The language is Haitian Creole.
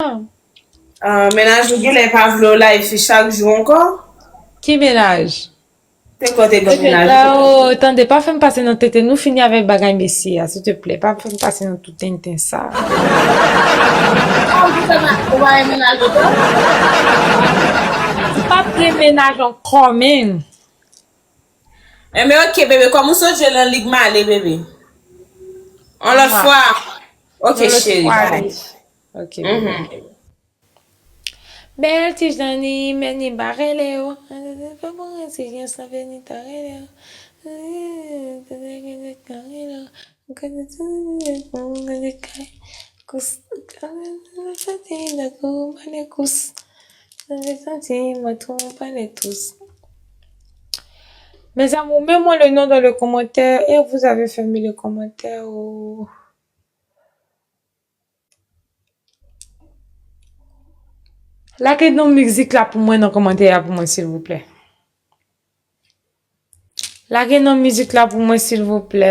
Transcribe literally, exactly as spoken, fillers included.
Ah, mennaj ou genlè pa vle w live chak jou ankò? Ki mennaj? Te kote gen mennaj La, oh, tande, pa fè m pase nan tenten. Nou fini avèk bagay mesye a, silteplè. Pa fè m pase nan tout tenten sa. Ou pa gen mennaj ankò? M pa p gen mennaj ankò, men. Enben, ok, bebe, kòm ou sot jwe nan lig m ale, bebe. On lòt fwa. Ok, cheri. Ok. Bèl ti Jani, men ni pa rele w. Pa bon, si jan sa vle ni ta rele w. Kous. Santi mwen tou pa le tous. Mes amours, mettez-moi le nom dans le commentaire et vous avez fermé le commentaire. Oh. Lage non mizik la pou mwen nan kòmantè a pou mwen, silvouplè. Lage non mizik la pou mwen, silvouplè.